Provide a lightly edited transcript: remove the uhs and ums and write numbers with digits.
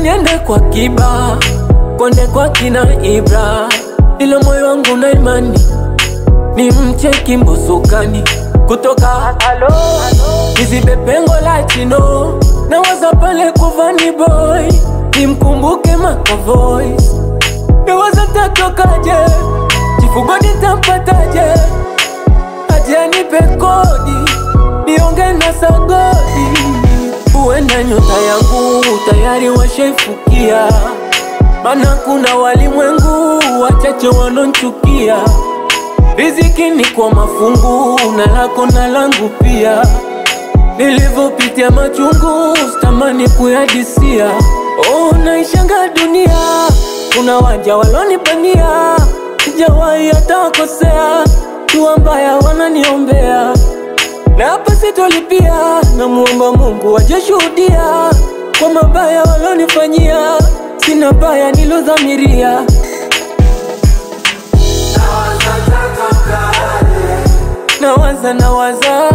Niende kwa Kiba, konde kwa kina Ibra, ila moyo wangu na imani ni mcheki Mbosokani kutoka halo nizibe pengo la chino. Nawaza pale kwa Vanny Boy, nimkumbuke Maka Voice. Nawaza tatokaje, Chifu Godi ntampataje, aje anipe kodi nionge na Sagodi. Huenda nyota yangu tayari washaifukia, maana kuna walimwengu wachache wanonchukia. Riziki ni kwa mafungu na lako na langu pia. Nilivyopitia machungu sitamani kuyadisia. Oh, naishanga dunia, kuna waja walonipania, sijawahi hata kosea, dua mbaya wananiombea. Na hapa sitolipia, namuomba Mungu ajeshuhudia kwa mabaya walonifanyia, sina baya nilodhamiria. Nawaza, nawaza,